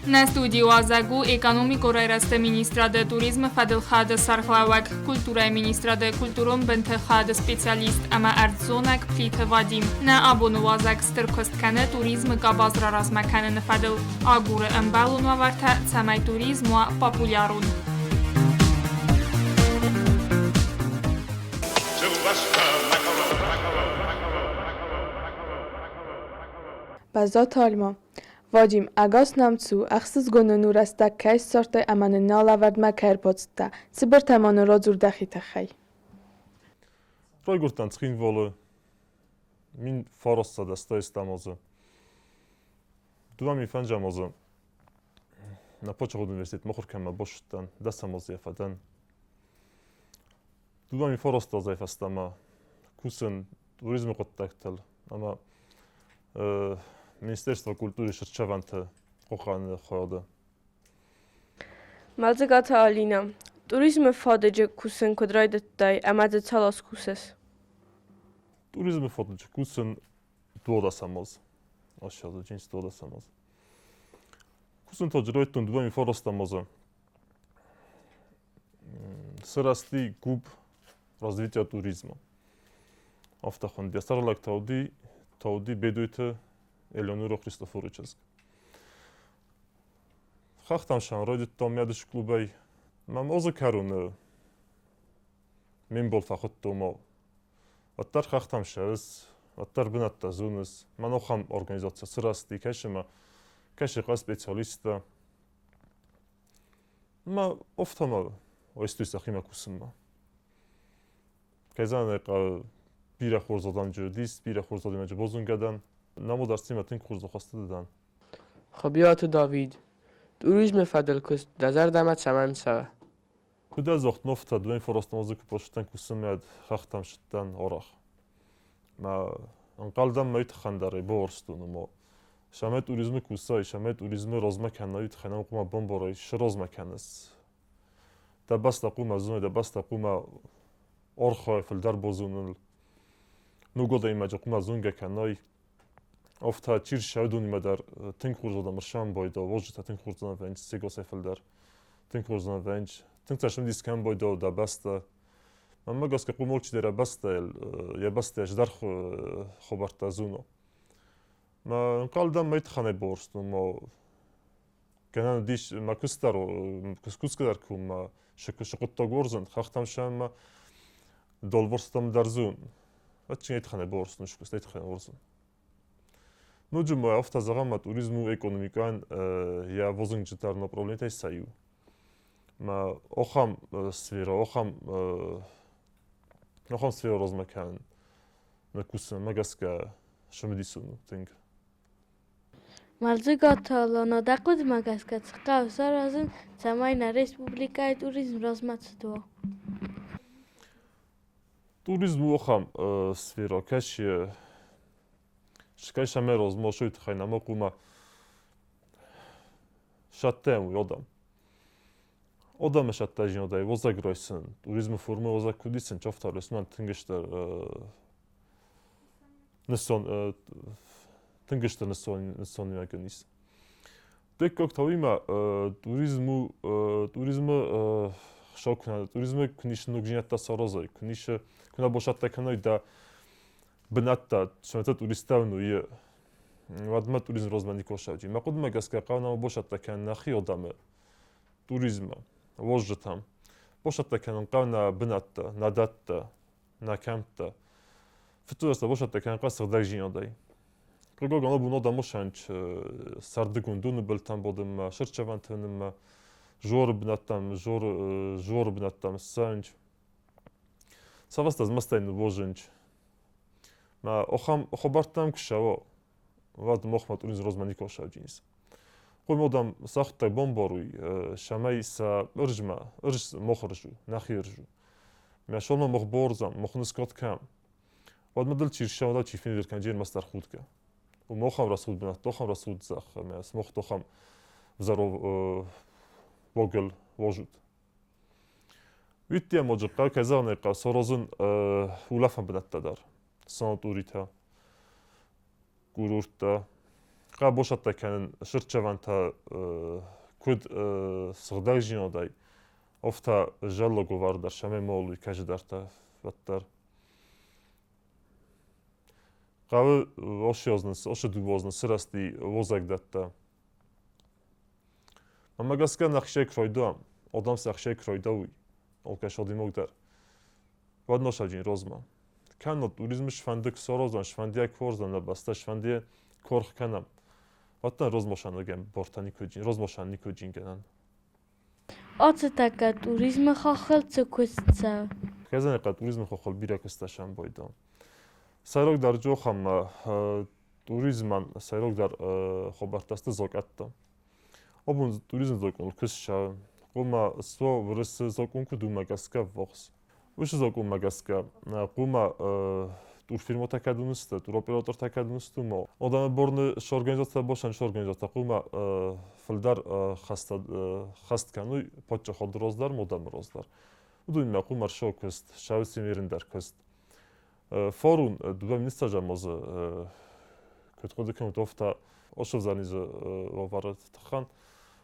Нӕ студийы уазӕг у экономикон райрӕзты министрады туризмы фӕдыл хады сӕргълӕууӕг, культурӕйы министрады культурон бынты хады специалист ӕмӕ ӕрдззонӕг Плиты Вадим. Нӕ абоны уазӕг стыр куыст кӕны туризмы къабаз раразмӕ кӕныны фӕдыл, агуры ӕмбӕлон уавӕртӕ, цӕмӕй туризм уа популярон. Бӕззаты Альма. Вадим, ӕгас нӕм цу, ӕхсызгон нын у рӕстӕг кӕй ссардтай ӕмӕ нын нӕ алӕвӕрдмӕ кӕй ӕрбацыдтӕ. Цыбыртӕ ма нын радзур дӕхи тыххӕй. Райгуырдтӕн Цхинвалы 1908 азы. 2005 азы нӕ паддзахадон университет мыхуыр кӕмӕ бассыдтӕн, дӕсӕм азы йӕ фӕдӕн. 2009 азӕй фӕстӕмӕ кусын туризмы хъуыддӕгтыл ӕмӕ Министерство культуры сырдсӕвӕнты къухӕны хайады. Мӕлдзыгаты Алинӕ, туризмы фадыджы кусын куыд райдыдтай ӕмӕ дзы цал аз кусыс? Туризмы фадыджы кусын 12 аз. Ащазы джинс 12 аз. Кусын та райдыдтон 2009 азы. Сырӕзти клуб развития туризма. Афтӕ хуынд. Йӕ сӕргълӕг та уыди, та уыди Бедойты Элеонора Христофоры чызг. Хӕхтӕм сӕм райдыдтам Мӕдысы клубӕй. Мӕм озы кӕроны ме мбал фӕхуыдтон ма уӕддӕр хӕхтӕм сӕрыс, уӕддӕр бынӕттӕ зоныс. Мӕн ахӕм организаци сырӕзти, кӕсы мӕ, кӕсы хъӕ специалисттӕ. Ма офтӕмӕ айстой сӕхимӕ кусынмӕ. Кӕй зӕгъын ӕй хъӕуы, бирӕ хорз адӕмджы уыдис, бирӕ хорз адӕймаджы базонгӕ дӕн. Нӕм уыд арцимӕ тынг хорз ахастыты дӕн. Хуыбиаты Давид, туризмы фӕдыл куыст дӕ зӕрдӕмӕ цӕмӕн цӕуы? Куыд ӕдзух нофтӕ дыууӕ фарастон азы куы бацыдтӕн кусынмӕ, хӕхтӕм цыдтӕн арӕх. Мӕ ӕнхъӕлдӕн мӕ тыххӕн дӕр ӕй бауарзтон ӕмӕ цӕмӕй туризмы кусай, цӕмӕй туризмы размӕ кӕнай, тыххӕй нӕм хъуамӕ бамбарай, цы размӕ кӕныс. Дӕ бӕстӕ хъуамӕ зонай, дӕ бӕстӕ хъуамӕ архайай фылдӕр базоныныл. Ног адӕймаджы хъуамӕ зонгӕ кӕнай. Афтӕ чи рсӕудонимӕ дӕр тынг хорз адӕм ӕрсӕмбӕлдӕ, уазджытӕ тынг хорз вӕййынц сегасӕй фылдӕр. Тынг хорз вӕййынц. Тынг цымыдис кӕм байдӕ дӕ бӕстӕ. Мӕнмӕ гӕсгӕ хъуамӕ алчидӕр йӕ бӕстӕйыл, йӕ бӕстӕйӕ здӕр хабӕрттӕ зона. Мӕ ӕнхъӕл дӕн мӕ тыххӕй бауарзтон, ма гӕнӕн уыдис мӕ куыст дӕр, кусгӕ дӕр куы мӕ цы хъуыддаг уарзын, хӕхтӕм сӕм мӕ долвӕрстӕм дӕр зон. Ӕдджынӕй тыххӕй бауарзтон, куыстӕй тыххӕй уарзын. Ноджы ма афтӕ зӕгъӕм, ма туризм у экономикӕйӕн йӕ вазыгджындӕр направленийтӕй сӕ иу. Ма ахӕм сферӕ, ахӕм ахӕм сферӕ размӕ кӕнын нӕ кусынмӕ гӕсгӕ цымыдисон у тынг. Мӕлдзыгаты Алана, дӕ хъуыдымӕ гӕсгӕ цы хъӕуы саразын, цӕмӕй нӕ республикӕйы туризм размӕцыд уа? Туризм у ахӕм сферӕ, кӕцы скӕсӕмӕ размӕ сой тыххӕй нӕма хъуамӕ сӕттӕм уый адӕм. Адӕмы сӕттӕзинадӕй уазӕг райсын, туризмы формӕ уазӕг куыд исын, чафтар райсынӕн тынг стыр нысан тынг стыр нысаниуӕгӕн ис. Дыккаг та уыимӕ туризм у туризмы хсӕв куы туризмы куы ис ногдзинӕдтӕ саразай, куы ис куы нӕ босӕттӕ кӕной дӕ бынӕттӕ, цӕмӕй туристтӕ уыной, уӕдмӕ туризм размӕ никуы сӕвджи. Мӕ хъуыдымӕ гӕсгӕ хъӕуы нӕ босӕттӕ кӕнын нӕхи адӕмы туризмы, уазджытӕм. Босӕттӕ кӕнын хъӕуы нӕ бынӕттӕ, нӕ дӕттӕ, нӕ кӕмттӕ. Фыццаг бошаттӕ кӕнхъа сыгъдӕгдзинадӕй. Хъыгагӕн, абон адӕм осӕнч сӕрдыгон доны былтӕм бадынмӕ, сырдсӕвӕнты ныммӕ, жоры бынӕттӕм, жоры бынӕттӕм ссӕнч. Цавӕстӕ змӕстӕй нывозынч. Мӕ охам хабӕрттӕм куы ссӕуа, уӕд мохмӕ туризм розмӕ никуы ссӕуджинис. Хъуымодам сӕхтӕ бомбаруй, сӕмӕй сӕ ырзмӕ, ырз мох ырзу, нӕхи ырзу. Мӕ шолмӕ мох борзам, мох ныскот кӕм. Уӕд мӕ дыл чи рсӕуа, чи фенидер кӕнджер мастар худгӕ. Мохам расуд бынат, тохам расуд зӕхх, мӕ смох тохам взаров вогел вожут. Уиттиа моджы хъӕу кӕй зӕгъын ӕй хъӕуы, сорозын улӕфӕн бынӕттӕ дӕр. Санаторитӕ, курорттӕ. Хъӕу босӕттӕ кӕнын сырдсӕвӕнтӕ куыд сыгъдӕгдзинадӕй, афтӕ зӕллаговар дӕр сӕмӕй молуй кӕсдӕртӕ уӕддӕр. Хъӕуы оши сырӕзти возӕгдӕттӕ. Мӕнмӕ гӕсгӕ нӕхсӕй кройдуам, одам сӕхсӕй кройдауй, алкӕ шодимог дӕр. Уӕд носаджин розмӕ. Кӕннод туризм сфӕнды сорозан, сфӕндиа корзан нӕ бӕстӕ, сфӕндиа корх кӕнӕм. Уӕддӕр розмошанагӕн бортӕ никуы розмошан никуы джингӕнӕн. Ацытӕккӕ туризмы хаххыл цы куыст цӕуы? Кӕзӕнӕ туризмы хаххыл бирӕ куыстӕ сӕмбойдон. Сӕйрагдӕр джохӕммӕ туризмӕн сӕйрагдӕр хабӕрттӕ сты закъӕттӕ. Абон туризм закъон куыст цӕуы. Хъуамӕ суа Уырысы закъон куыд уымӕ гӕсгӕ ӕввахс. Уыцы закъонмӕ гӕсгӕ хъуамӕ турфирмӕтӕ кӕд уынысты, туроператортӕ кӕд уынысты, уымӕ. Адӕмы борны сорганизаци босӕн сорганизаци хъуамӕ фылдӕр хӕст кӕной паддзахады раз дӕр, адӕмы раз дӕр. Уыдонимӕ хъуамӕ ӕрцӕуа куыст, сӕ дӕр куыст. Фарон дыууӕ министражӕм азы куыд хъуыды кӕнут, афтӕ ошӕвзарнизы уавӕры тыххӕн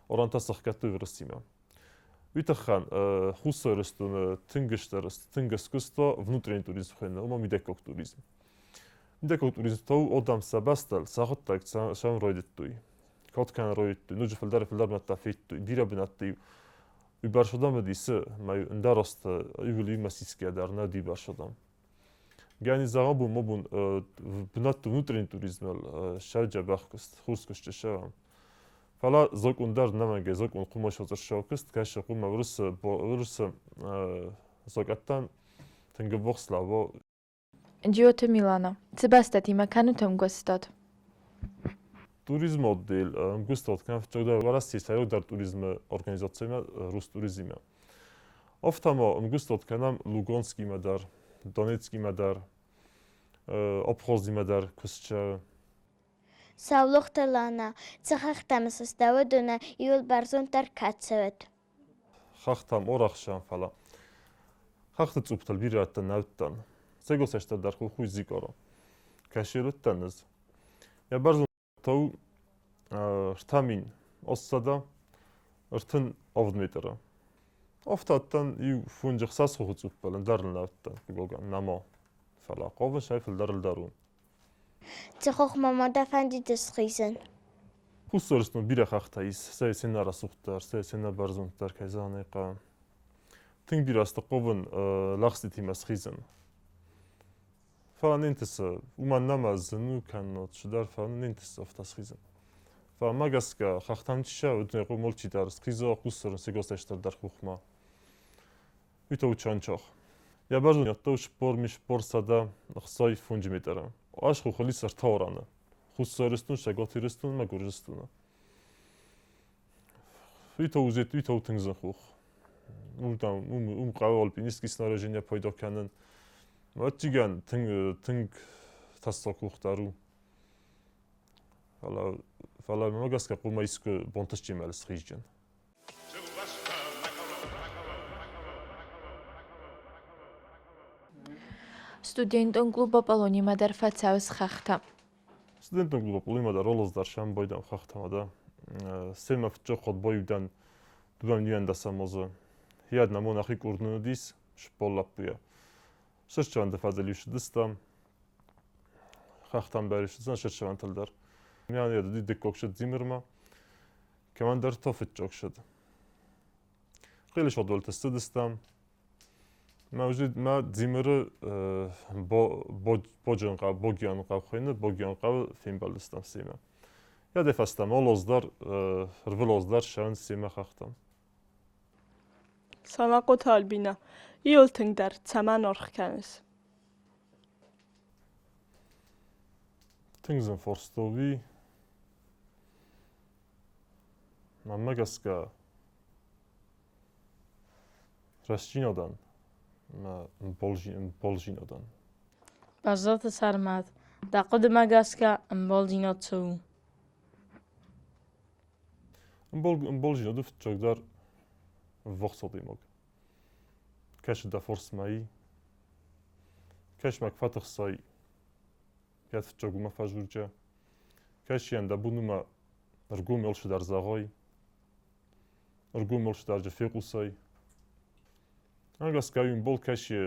орантӕ сӕхгӕдтой Уырысимӕ. Уый тыххӕн Хуссар Ирыстоны тынг стыр тынг скуыста внутренний туризм хуыйны, ома мидӕггаг туризм. Мидӕггаг туризм та у адӕм сӕ бӕстӕл, сӕ хъуыддаг сӕм райдыдтой. Кад кӕнын райдыдтой, ноджы фылдӕр фылдӕр бынӕттӕ федтой, бирӕ бынӕтты уый бӕрц адӕм уыдис, ӕмӕ ӕндӕр азты иуыл иумӕ сисгӕ дӕр нӕ уыди бӕрц адӕм. Гӕни зӕгъӕн ма бон бынӕтты внутренний туризмыл сӕ дзӕбӕх куыст, хорз куыст ссӕуӕм. Фӕлӕ закъон дӕр нӕмӕнгӕй закъон хъуымӕ сӕ куыст, кӕсы хъуымӕ Уырысы закъӕттӕн тынг ӕввахс лӕууы. Джиоты Милана. Цы бӕстӕтимӕ кӕнут ӕмгуыстад? Туризмы отдел ӕмгуыстад кӕны фыццагдӕр Уӕрӕсейы сӕйрагдӕр туризмы организациимӕ Рустуризмимӕ. Афтӕ ма ӕмгуыстад кӕнӕм Луганскимӕ дӕр, Донецкимӕ дӕр, Абхазимӕ дӕр куыстчы. Саулохты Лана, цы хӕхтӕм сыстӕуыд, уыны иуыл бӕрзонддӕр кӕд цӕуыд? Хӕхтӕм орӕхсӕм, фӕлӕ хӕхты цъуптыл бирӕ рӕтты нӕ уыдтӕн. Сегосӕстӕ дӕр хухуй Зикъара. Кӕсир уыдтӕн ӕз. Йӕ бӕрзонд та у 3837 метры. Афтӕ уыдтӕн иу фунджы хсӕз хохы цъуппыл, ӕндӕр нӕ уыдтӕн, хъыгагӕн, нӕма. Фӕлӕ хъавын сӕй фылдӕр ӕлдар у. Цы хохмӕ ма дӕ фӕндид схизын? Хуссар Ирыстоны бирӕ хӕхтӕ ис, сӕ сенӕ рӕсугъддӕр, сӕ сенӕ бӕрзонддӕр, кӕй зӕгъын ӕй хъӕуы. Тынг бирӕ сты хъавын лӕгъстытимӕ схизын. Фӕлӕ не нтысы, уымӕн нӕма зын у кӕннод чидӕр, фӕлӕ не нтысы афтӕ схизын. Фӕлӕ мӕ гӕсгӕ хӕхтӕм чи цӕуы, уыдонӕй хъуамӕ алчидӕр схиза Хуссары сегасӕй стырдӕр хохмӕ. Уый та у Чанчах. Йӕ бӕрзонддӕр у 44 165 метры. Ас хохыл ис ӕртӕ арӕны: Хуссар Ирыстон, Цӕгат Ирыстон ӕмӕ Гуырдзыстоны. Уый та у уый та у тынг зын хох. Уым, там, уым хъӕуы альпинистский снаряжение пайда кӕнын. Ӕвӕццӕгӕн, тынг, тынг тӕссаг хох дӕр у. Фӕлӕ, фӕлӕ мӕнмӕ гӕсгӕ хъуамӕ искуы бонтысджынмӕ схизджын. Студентон клуб Аполлонимӕ дӕр фӕцӕуыс хӕхтӕм. Студентон клуб Аполлонимӕ дӕр алыз дӕр сӕмбайдӕм хӕхтӕмӕ дӕ. Семӕ фыццаг хатт баиу дӕн дыууӕ ниуӕндӕсӕм азы. Йӕ нӕм нӕхи къорд нын уыдис, цыппар лӕппуйӕ. Сырдсӕвӕнты фӕдыл-иу цыдыстӕм, хӕхтӕм дӕр цыдыстӕм сырдсӕвӕнтыл дӕр. Мӕнӕ уыди дыккаг цыд Дзимырмӕ, кӕмӕндӕр та фыццаг цыд. Хъилы садвӕлтты цыдыстӕм. Мӕ уже мӕ Дзимыры Боджынхъӕу, Богионхъӕу хуыйны, Богионхъӕуы фембӕлдыстӕм семӕ. Йӕ фӕстӕмӕ олоз дӕр, ӕрвылоз дӕр ссӕуынц семӕ хӕхтӕм. Санахъоты Альбинӕ, иуыл тынгдӕр цӕмӕн аргъ кӕныс? Тынг зын форстови. Мӕнмӕ гӕсгӕ рӕстдзинадӕн ӕмӕ ӕмбалдзинадӕн. Бӕззаты Сӕрмӕт, дӕ хъуыдымӕ гӕсгӕ ӕмбалдзинад цы у? Ӕмбалдзинады фыццагдӕр ӕввахс адӕймаг. Кӕсы дӕ фарсмӕ и, кӕс мӕ куы фӕтыхсай, кӕд фыццаг уымӕ фӕзурджа, кӕсийӕн дӕ бон уымӕ ӕргом алцыдӕр зӕгъай, ӕргом алцыдӕр фехъусай. Ӕгӕсгӕ ӕмбал кӕсы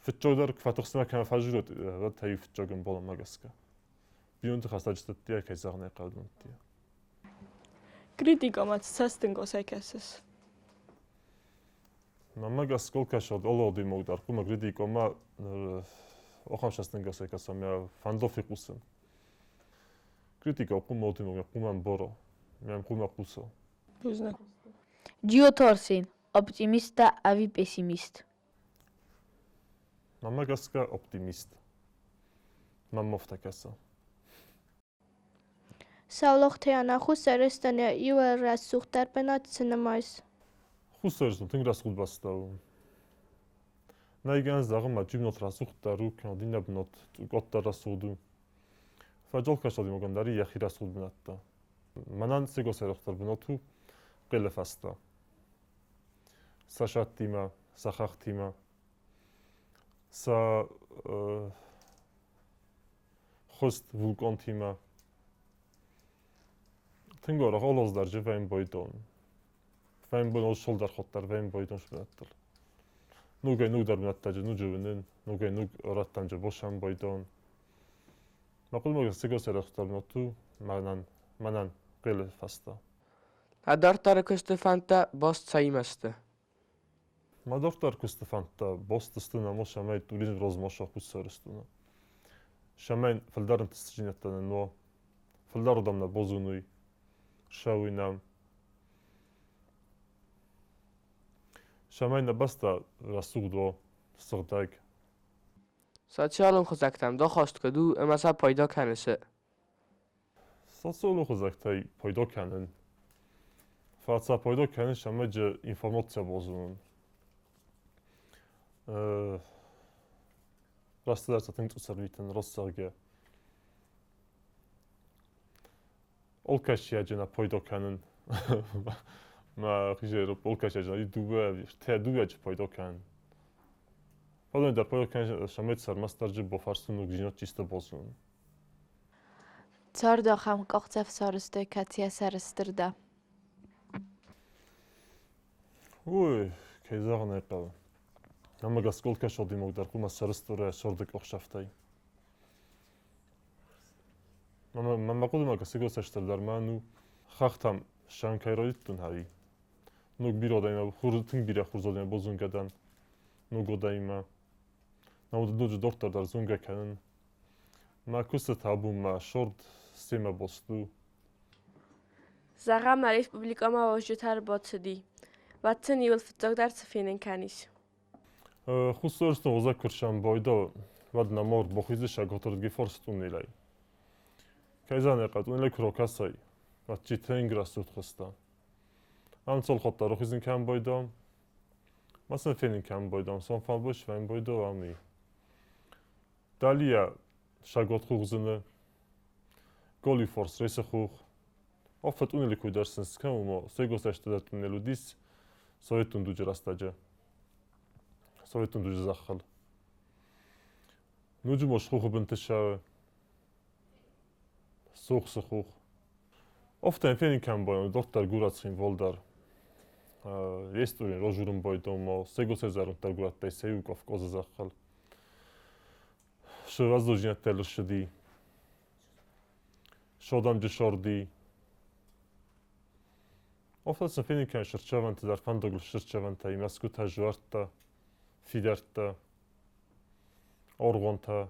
фыццагдӕр куы фӕтыхсмӕ кӕмӕ фӕзурат, уӕд та иу фыццаг ӕмбал ӕмӕ гӕсгӕ. Бинонты хӕстӕджытӕ кӕй зӕгъын ӕй хъӕуы. Критикамӕ цы цӕстӕнгасӕй кӕсыс? Мӕнмӕ гӕсгӕ кӕсӕд алы адӕймаг дӕр хъуамӕ критикамӕ ахӕм цӕстӕнгасӕй кӕса, мӕ фӕнды фехъусын. Критика хъуамӕ адӕймагӕн хъуамӕ ӕмбара, мӕм хъуамӕ хъуса. Бузныг. Джиоты Арсен, оптимист дӕ ӕви пессимист? Мӕнмӕ гӕсгӕ оптимист. Мӕнмӕ афтӕ кӕсы. Саулохты Яна, Хуссар Ирыстоны иуыл рӕсугъддӕр бынат цы нымайыс? Хуссар Ирыстон тынг рӕсугъд бӕстӕ у. Нӕй гӕнӕн зӕгъын, мӕ бынат рӕсугъддӕр у, кӕнӕ иннӕ бынат къаддӕр рӕсугъд у. Фӕлӕ кӕс адӕймагӕн дӕр йӕхи рӕсугъд бынӕттӕ. Мӕнӕн сегасӕйрагдӕр бынат у Хъелы фӕстӕ. Сӕ сӕттимӕ, сӕ хӕхтимӕ, сӕ хуыст вулкъонтимӕ. Тынг арӕх алаздӕр вӕййын Вӕййын шолдӕр ходдӕр вӕййын бойдон бынӕттыл. Ногӕй ногдӕр бынӕттӕ ноджы уынын, ногӕй ног рӕттӕм босӕн бойдон. Мӕ хъуыдымӕ гӕсгӕ сегасӕйрагдӕр бынат у мӕнӕн Хъелы фӕстӕ. Дӕ дарддӕры куысты фӕндтӕ баст цӕимӕ сты? Мӕ дарддӕр куысты фӕндтӕ баст сты нӕма цӕмӕй туризм размӕ Хуссар Ирыстоны. Цӕмӕй фылдӕр ӕнтыстдзинӕдтӕ нын уа, фылдӕр адӕм нӕ базоной, ссӕуой нӕм. Цӕмӕй нӕ бӕстӕ рӕсугъд уа, сыгъдӕг. Социалон хызӕгтӕм дӕ ахаст куыд у ӕмӕ сӕ пайда кӕныс? Социалон хызӕгтӕй пайда кӕнын. Фӕлӕ сӕ пайда кӕнын цӕмӕй информацийӕ базонын. Растдӕр сӕ тынг цъус ӕрвитын, раст зӕгъгӕ. Алкӕцыйӕджы нӕ пайда кӕнын. Мӕ хизӕры алкӕцыйӕджы нӕ дыууӕ ӕви ӕртӕ дыууӕджы пайда кӕнын. Фӕлӕ дӕр пайда кӕнын цӕмӕй ӕрмӕстдӕр бафарстон ногдзинад чисто базонын. Царды ахӕм къахдзӕф сарӕзтай, кӕцыйӕ сӕрыстыр дӕ? Ой, кӕй зӕгъын ӕй хъӕуы. Ӕмӕ гӕсгӕ алкӕцы адӕймаг дӕр хъуамӕ сӕрыстырӕй сӕрды къухсӕфтӕй. Мӕ хъуыдымӕ гӕсгӕ цӕстдӕр мӕн у хӕхтӕм сӕн кӕй райдыдтон ӕви. Ног бирӕ адӕймаг, тынг бирӕ хорз адӕймаг базонгӕ дӕн. Ног адӕймаг. Науӕд ноджы дарддӕр дӕр зонгӕ кӕнын. Мӕ куысты табу мӕ сорд семӕ баст у. Зӕгъӕм, нӕ республикӕмӕ уазджытӕ ӕрбацыди. Уӕд сын иуыл фыццагдӕр цы фенын кӕнис? Хуссар Ирыстон уазӕг куы рсӕмбӕлда, уӕд нӕма ӕрбахиздзысты сӕ фарс тъунелӕй. Кӕй зӕгъын ӕй хъӕуы, тъунелӕй куы ракӕсай, уӕд чи тынг рӕсугъд хуызтӕ. Ам цалхатт ӕрхизын кӕм байдам, ма сын фенын кӕм байдам, сом фӕлбос фӕн байдо ам и. Далия сагот хух зыны, Голифорс ресы хух. Афтӕ тъунелы куы дӕр сын скӕн, уымӕ сегосӕсты дӕр тъунел уыдис Советон дуджы рӕстӕджы. Советон дуджы зӕххыл. Ноджы ма схохы бынты ссӕуы. Сохсы хох. Афтӕ фенын кӕм байон, дарддӕр горӕт Цхинвал дӕр. Историйӕн разурын байдом ма сегосӕй зӕронддӕр горӕттӕй сӕ иу Кавказы зӕххыл. Сывӕздзондзинӕдтӕ ссыди. Содамджы сорди. Афтӕ сын фенын кӕн сырдсӕвӕнты дӕр фӕндагыл сырдсӕвӕнтӕ, мӕсгуытӕ, зуӕрттӕ. Фидӕрттӕ, оргъонтӕ.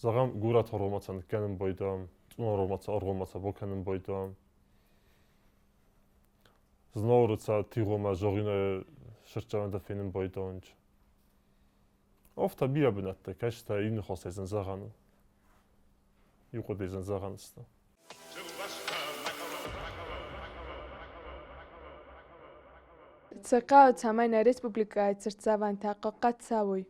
Зӕгъӕм, Гураты оргъомӕ ныккӕнын байдам, Цъунары оргъомӕ бакӕнын байдам. Знауыры ца тигъомӕ зӕгъинӕ сырддзӕвӕнтӕ фенын байдам. Афтӕ бирӕ бынӕттӕ, кӕцытӕ иу ныхасӕй зын зӕгъӕн у. Иу хъуыдыйы зын зӕгъӕн сты. Цы хъӕуы, цӕмӕй нӕ республикӕйы цыртдзӕвӕнтӕ хъахъхъӕд цӕуой?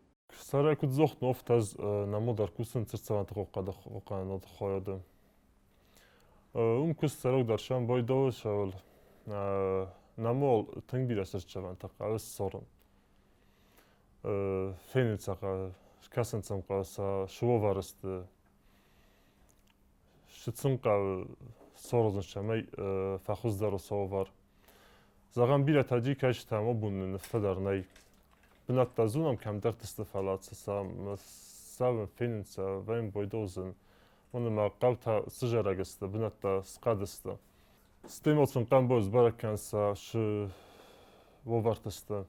Сӕрӕй куыд зохтон, афтӕ ӕз нӕмыл дӕр кусын цыртдзӕвӕнты хъахъхъӕнынады хайады. Уым куыст цӕрӕг дӕр сӕм байдауы сӕуыл. Нӕмыл тынг бирӕ цыртдзӕвӕнтӕ хъӕуы ссарын. Фенын сӕ хъӕуы, скӕсын сӕм хъӕуы, сӕ суавӕры сты. Сыцын хъӕуы саразын цӕмӕй фӕхуыздӕр у сӕ уавӕр. Зӕгъӕм, бирӕтӕ кӕсджытӕм абон нывтӕ дӕр нӕй. Бынӕттӕ зонӕм кӕмдӕрты сты, фӕлӕ цӕуын, фенын сӕ, вӕййын байдоудзӕн. Уымӕн ӕмӕ хъӕутӕ сызӕрӕг сты, бынӕттӕ схъӕд сты. Стӕй сын хъӕмбыл сбӕрӕг кӕнын сӕ уавӕрты сты.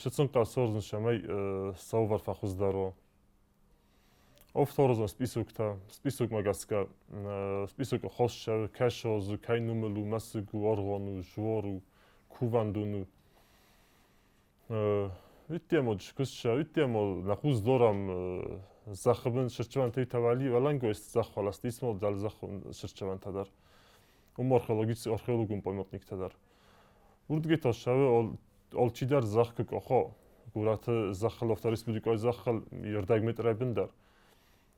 Сыцын хъӕуы саразын, цӕмӕй сӕ уавӕр фӕхуыздӕр уа. Афтӕ списоктӕ, списокмӕ гӕсгӕ список хӕссы, кӕсы, кӕй номыл у, мӕсыг у, аргъуан у, жуар у, кувӕндон у. Үттемо дискуссия, үттемо на хус дорам зӕххы сырчывӕнтӕй тавали валангойст зӕххуаласт исмо дал зӕхх сырчывӕнтӕ дӕр. Уым археологон памятниктӕ дӕр. Уырдыгӕй та ссӕуы алчидӕр зӕхх куы къаха, горӕты зӕххыл, афтӕ республикӕйы зӕххыл ӕрдӕг метрӕй бындӕр.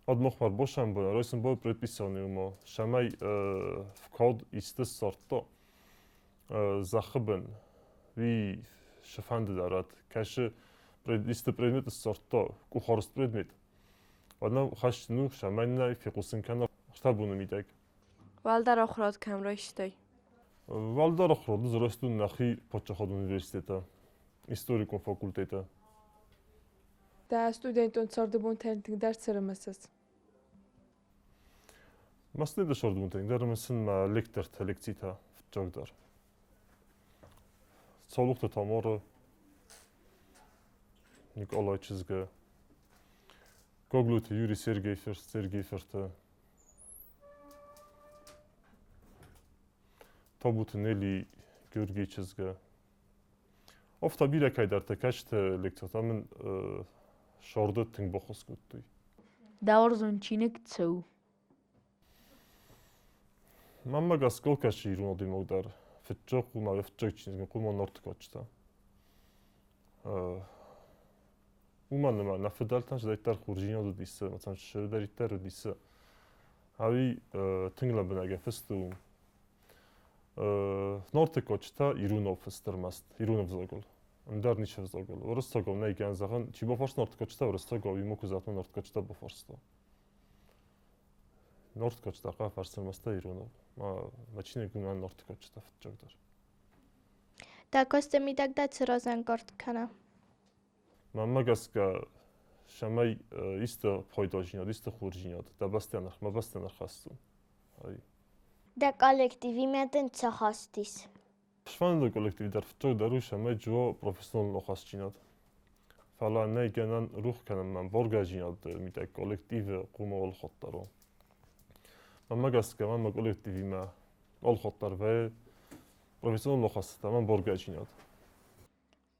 Уӕд махмӕ ӕрбасӕмбӕлы, райсын бал предписание уымӕ, цӕмӕй вкад исты ссардта зӕххы бын, уый цы фӕнды дӕр уӕд, кӕсы исты предмет ссардта, къухарӕзт предмет, уӕд нӕм хӕсджын у, цӕмӕй нын ӕй фехъусын кӕна 3 боны мидӕг. Уӕлдӕр ахуырад кӕм райстай? Уӕлдӕр ахуырад ӕз райстон нӕхи паддзахадон университеты, историкон факультеты. Дӕ студентон царды бонтӕ тынгдӕр цы рымысыс? Мӕ студенты царды бонтӕ тынгдӕр рымысын мӕ лекторты лекцитӕ фыццагдӕр. Саулохты Тамары, Никъалайы чызгы, Гаглойты Юрий Сергейы Сергейы фырты, Табуты Нелли Георгийы чызгы. Афтӕ бирӕ кӕйдӕртӕ кӕсты лекцитӕ мын сӕрды тынг баххуыс кодтой. Дӕ уарзон чиныг цы у? Мӕнмӕ гӕсгӕ кӕсы ирон адӕймаг дӕр фыццаг хъуамӕ фыццаг чиныг хъуамӕ Нарты кадджытӕ. Уымӕн ӕмӕ нӕ фыдӕлтӕн цыдӕриддӕр хорздзинад уыдис, цыдӕриддӕр уыдис, ӕви тынг лӕмбынӕгӕй фыст у. Нарты кадджытӕ иронау фыст ӕрмӕст, ирон ӕвзагыл. Ӕндӕр ницы ӕвзагыл. Уырыссагау нӕй гӕнӕн зӕгъӕн, чи бафарста Нарты кадджытӕ уырыссагау, уый ма куы загъта Нарты кадджытӕ бафарста. Нарты кадджытӕ хъӕуы фарста ӕрмӕстдӕр иронау. Мӕ чиныг у Нарты кадджытӕ фыццагдӕр. Дӕ куысты мидӕг дӕ цы разӕнгард кӕны? Мӕнмӕ гӕсгӕ, цӕмӕй исты пайдадзинад, исты хорздзинад дӕ бӕстӕйӕн, мӕ бӕстӕйӕн ӕрхӕссон. Дӕ коллективимӕ дын цы ахаст ис? Сфӕнды коллектив дӕр фыццагдӕр у, цӕмӕй джуа профессионалон ахастдзинад. Фӕлӕ нӕй гӕнӕн рух кӕнын мӕ ӕмбаргӕдзинад мидӕг коллективы хъуамӕ алыхатт дӕр уа. Мӕнмӕ гӕсгӕ мӕ мӕ коллективимӕ алыхатт дӕр вӕййы профессионалон ахастытӕ ӕмӕ ӕмбаргӕдзинад.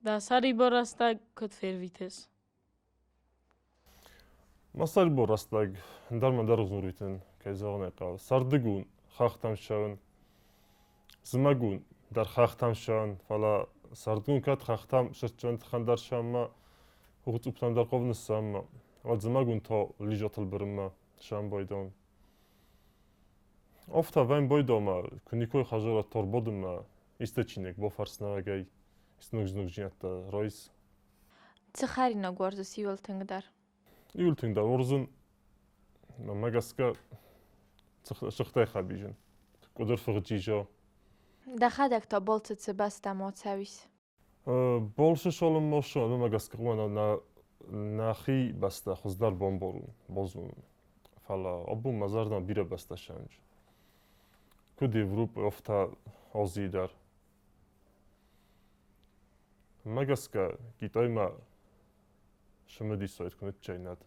Дӕ сӕрибар рӕстӕг куыд фервитыс? Мӕ сӕрибар рӕстӕг ӕндӕр мӕ дӕр ӕрвитын, кӕй зӕгъын ӕй хъӕуы. Сӕрдыгон хӕхтӕм ссӕуын, зымӕгон дӕр хӕхтӕм ссӕуын, фӕлӕ сӕрдыгон кӕд хӕхтӕм сырдджын тыхӕн дӕр ссӕуынмӕ, хохы цъупптӕм дӕр хъавын ссӕуынмӕ, уӕд зымӕгон та лижӕтыл бырынмӕ ссӕуын байдайын. Афтӕ вӕййын байдайын, куы никуы хӕдзарад ӕрбадынмӕ, исты чиныг бафӕрсынӕгӕй, исты ногдзинӕдтӕ райс. Цы хӕринаг уарзыс иууыл тынгдӕр? Иууыл тынгдӕр уарзын, мӕнмӕ гӕсгӕ, цыхтӕй хӕбизын. Къуыдырфых джиза. Дӕхӕдӕг та балцы цы бӕстӕм ацӕуис? Балцы цалынмӕ ссӕуын, мӕнмӕ гӕсгӕ хъуамӕ нӕхи бӕстӕ хуыздӕр бамбарон, базонон. Фӕлӕ абон мӕ зӕрдӕмӕ бирӕ бӕстӕ ссӕуынц. Куыд Европӕ, афтӕ Азийы дӕр. Мӕ гӕсгӕ Китаймӕ цымыдисоид куы ныццӕйнат.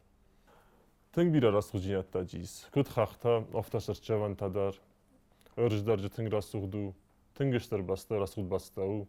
Тынг бирӕ рӕсугъддзинӕдтӕ ис, куыд хӕхтӕ, афтӕ сырддзӕвӕнтӕ дӕр. Ӕрыздӕрджы тынг рӕсугъд у, тынг стыр бӕстӕ, рӕсугъд бӕстӕ у.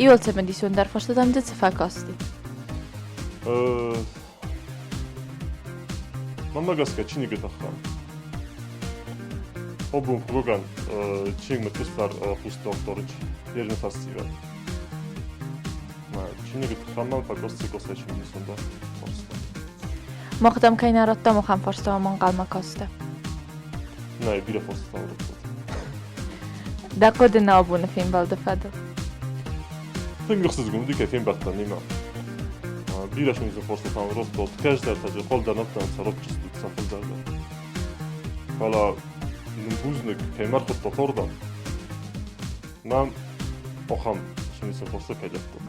Иуыл цымыдисондӕр фарстатӕм дзы цы фӕкасти? Мӕнмӕ гӕсгӕ чиныгы тыххӕн. Обун хъуган чиныг мыцъустар хъусдордорыч ерны фӕстивӕд. Чиныгы тыххӕн мӕм фӕкости косай цымыдисондӕр фарста. Мах дӕм кӕй нӕ радтам, ахӕм фарстамӕ ӕнхъӕлмӕ кастӕ? Нӕ, бирӕ фарстатӕм радтат. Дӕ хъуыды нӕ абоны фембӕлды фӕдыл? Тынг ӕхсызгон уыди, кӕй фембӕлдтӕн немӕ. Бирӕ цымыдисон фарстатӕм радтат, кӕстӕртӕ дзы хъалдӕр нӕдтӕн сӕ ратджыстут сӕ фылдӕр дӕр. Фӕлӕ нын бузныг, кӕй ма рхуыдтат ардӕм. Мӕм ахӕм цымыдисон фарста кӕй дӕттат.